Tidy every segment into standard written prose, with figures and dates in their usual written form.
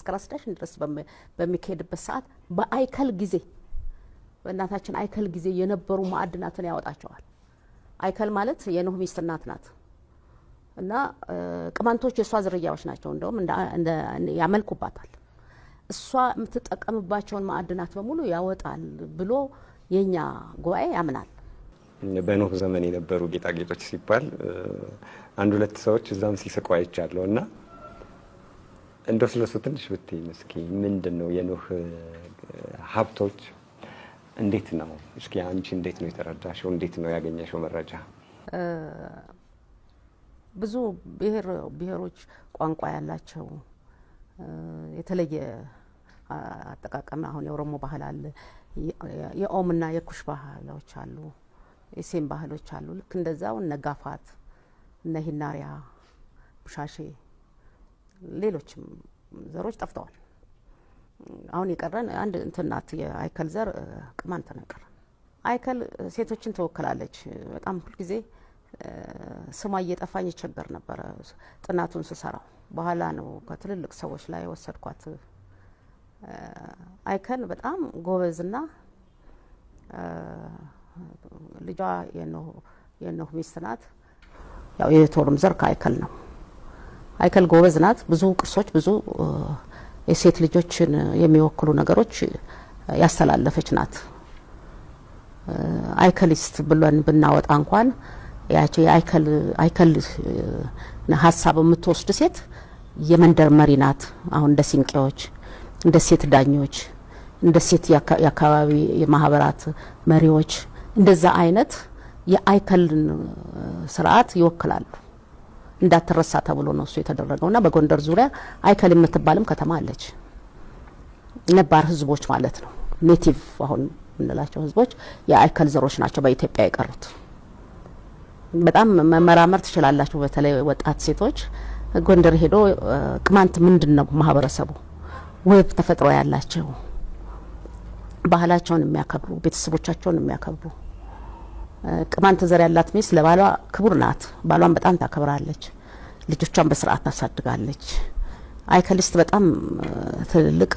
እስከ ራስ ዳሽን ድረስ በሚካሄድበት ሰዓት በአይከል ጊዜ፣ በእናታችን አይከል ጊዜ የነበሩ ማዕድናትን ያወጣቸዋል። አይከል ማለት የኖህ ሚስት እናት ናት እና ቅማንቶች የእሷ ዝርያዎች ናቸው። እንደውም ያመልኩባታል። እሷ የምትጠቀምባቸውን ማዕድናት በሙሉ ያወጣል ብሎ የኛ ጉባኤ ያምናል። በኖህ ዘመን የነበሩ ጌጣጌጦች ሲባል አንድ ሁለት ሰዎች እዛም ሲስቁ አይቻለሁ። እና እንደው ስለሱ ትንሽ ብትይኝ እስኪ። ምንድን ነው የኖህ ሀብቶች? እንዴት ነው እስኪ አንቺ እንዴት ነው የተረዳሽው? እንዴት ነው ያገኘሽው መረጃ? ብዙ ብሔር ብሔሮች ቋንቋ ያላቸው፣ የተለየ አጠቃቀም፣ አሁን የኦሮሞ ባህል አለ፣ የኦምና የኩሽ ባህሎች አሉ፣ የሴም ባህሎች አሉ። ልክ እንደዛው እነ ጋፋት፣ እነ ሂናሪያ፣ ቡሻሼ፣ ሌሎችም ዘሮች ጠፍተዋል። አሁን የቀረን አንድ እንትን ናት፣ የአይከል ዘር ቅማንት ነው የቀረን። አይከል ሴቶችን ትወክላለች። በጣም ሁልጊዜ ስሟ እየጠፋኝ ይቸገር ነበረ ጥናቱን ስሰራው። በኋላ ነው ከትልልቅ ሰዎች ላይ ወሰድኳት። አይከል በጣም ጎበዝና ልጇ የኖህ ሚስት ናት። ያው የቶርም ዘር ከአይከል ነው። አይከል ጎበዝ ናት። ብዙ ቅርሶች፣ ብዙ የሴት ልጆችን የሚወክሉ ነገሮች ያስተላለፈች ናት። አይከሊስት ብለን ብናወጣ እንኳን ያቸው የአይከል አይከል ሀሳብ የምትወስድ ሴት የመንደር መሪ ናት። አሁን እንደ ሲንቄዎች፣ እንደ ሴት ዳኞች፣ እንደ ሴት የአካባቢ የማህበራት መሪዎች እንደዛ አይነት የአይከልን ስርዓት ይወክላሉ። እንዳትረሳ ተብሎ ነው እሱ የተደረገውና በጎንደር ዙሪያ አይከል የምትባልም ከተማ አለች። ነባር ህዝቦች ማለት ነው። Native አሁን የምንላቸው ህዝቦች የአይከል ዘሮች ናቸው በኢትዮጵያ የቀሩት። በጣም መመራመር ትችላላችሁ። በተለይ ወጣት ሴቶች ጎንደር ሄዶ ቅማንት ምንድን ነው፣ ማህበረሰቡ ውብ ተፈጥሮ ያላቸው፣ ባህላቸውን የሚያከብሩ፣ ቤተሰቦቻቸውን የሚያከብሩ፣ ቅማንት ዘር ያላት ሚስት ለባሏ ክቡር ናት። ባሏን በጣም ታከብራለች። ልጆቿን በስርዓት ታሳድጋለች። አይከሊስት በጣም ትልልቅ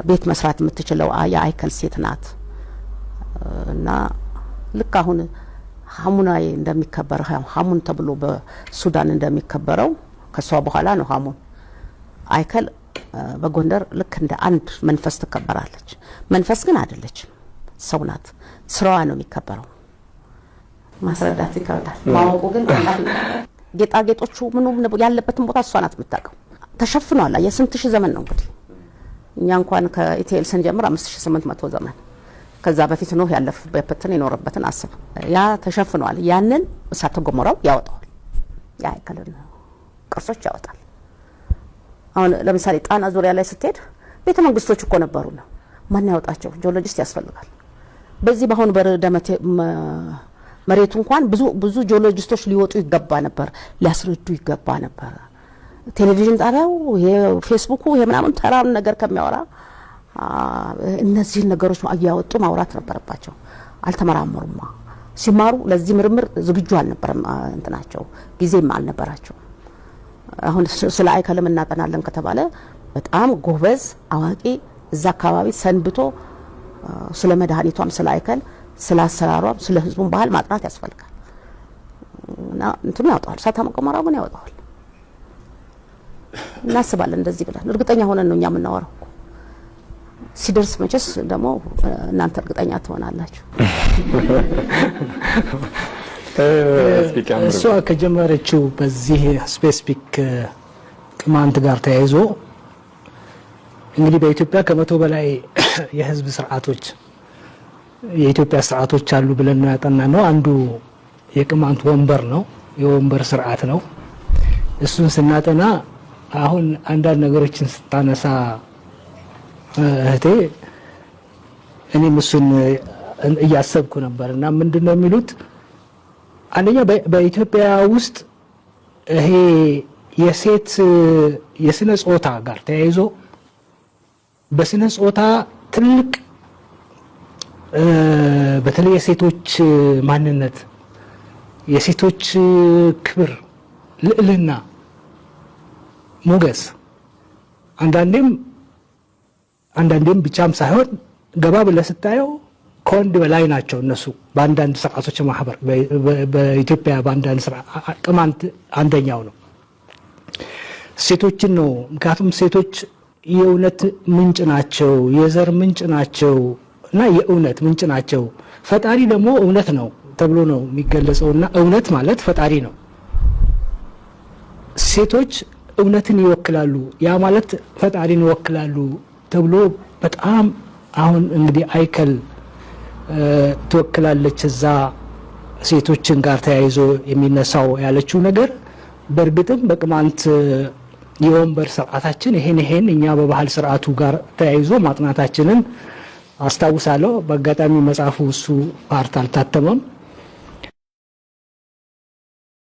ቤት መስራት የምትችለው የአይከል ሴት ናት እና ልክ አሁን ሀሙናይ እንደሚከበረው፣ ሀሙን ተብሎ በሱዳን እንደሚከበረው፣ ከሷ በኋላ ነው ሀሙን፣ አይከል በጎንደር ልክ እንደ አንድ መንፈስ ትከበራለች። መንፈስ ግን አይደለችም፣ ሰው ናት። ስራዋ ነው የሚከበረው። ማስረዳት ይከብዳል። ማወቁ ግን ቀላል ነው። ጌጣጌጦቹ ምኑ ያለበትን ቦታ እሷ ናት የምታውቀው። ተሸፍኗል። የስንት ሺህ ዘመን ነው እንግዲህ። እኛ እንኳን ከኢቲኤል ስንጀምር 5800 ዘመን፣ ከዛ በፊት ኖህ ያለፈበትን የኖረበትን አስብ። ያ ተሸፍኗል። ያንን እሳተ ገሞራው ያወጣዋል። የአይከልን ቅርሶች ያወጣል። አሁን ለምሳሌ ጣና ዙሪያ ላይ ስትሄድ ቤተ መንግስቶች እኮ ነበሩ ነው። ማን ያወጣቸው? ጂኦሎጂስት ያስፈልጋል። በዚህ በአሁን በርዕደ መሬቱ እንኳን ብዙ ብዙ ጂኦሎጂስቶች ሊወጡ ይገባ ነበር፣ ሊያስረዱ ይገባ ነበር። ቴሌቪዥን ጣቢያው፣ ይሄ ፌስቡኩ፣ ይሄ ምናምን ተራም ነገር ከሚያወራ እነዚህን ነገሮች እያወጡ ማውራት ነበረባቸው። አልተመራመሩማ። ሲማሩ ለዚህ ምርምር ዝግጁ አልነበረም፣ እንትናቸው ጊዜም አልነበራቸው። አሁን ስለ አይከልም እናጠናለን ከተባለ በጣም ጎበዝ አዋቂ እዛ አካባቢ ሰንብቶ ስለ መድኃኒቷም፣ ስለ አይከል፣ ስለ አሰራሯም፣ ስለ ህዝቡም ባህል ማጥናት ያስፈልጋል። እና እንትኑ ያወጣዋል፣ እሳተ ገሞራው ግን ያወጣዋል። እናስባለን እንደዚህ ብለን እርግጠኛ ሆነን ነው እኛ የምናወራው። ሲደርስ መቼስ ደግሞ እናንተ እርግጠኛ ትሆናላችሁ። እሷ ከጀመረችው በዚህ specific ቅማንት ጋር ተያይዞ እንግዲህ በኢትዮጵያ 100 በላይ የህዝብ ስርዓቶች፣ የኢትዮጵያ ስርዓቶች አሉ ብለን ነው ያጠናነው። አንዱ የቅማንት ወንበር ነው፣ የወንበር ስርዓት ነው። እሱን ስናጠና አሁን አንዳንድ ነገሮችን ስታነሳ እህቴ እኔም እሱን እያሰብኩ ነበር። እና ምንድን ነው የሚሉት፣ አንደኛ በኢትዮጵያ ውስጥ ይሄ የሴት የስነ ጾታ ጋር ተያይዞ በስነ ጾታ ትልቅ በተለይ የሴቶች ማንነት፣ የሴቶች ክብር፣ ልዕልና፣ ሞገስ አንዳንዴም አንዳንዴም ብቻም ሳይሆን ገባ ብለህ ስታየው ከወንድ በላይ ናቸው እነሱ በአንዳንድ ስርዓቶች ማህበር፣ በኢትዮጵያ በአንዳንድ ቅማንት አንደኛው ነው። ሴቶችን ነው፣ ምክንያቱም ሴቶች የእውነት ምንጭ ናቸው፣ የዘር ምንጭ ናቸው እና የእውነት ምንጭ ናቸው። ፈጣሪ ደግሞ እውነት ነው ተብሎ ነው የሚገለጸው እና እውነት ማለት ፈጣሪ ነው። ሴቶች እውነትን ይወክላሉ፣ ያ ማለት ፈጣሪን ይወክላሉ ተብሎ በጣም አሁን እንግዲህ አይከል ትወክላለች እዛ ሴቶችን ጋር ተያይዞ የሚነሳው ያለችው ነገር በእርግጥም በቅማንት የወንበር ስርዓታችን ይሄን ይሄን እኛ በባህል ስርዓቱ ጋር ተያይዞ ማጥናታችንን አስታውሳለሁ። በአጋጣሚ መጽሐፉ እሱ part አልታተመም።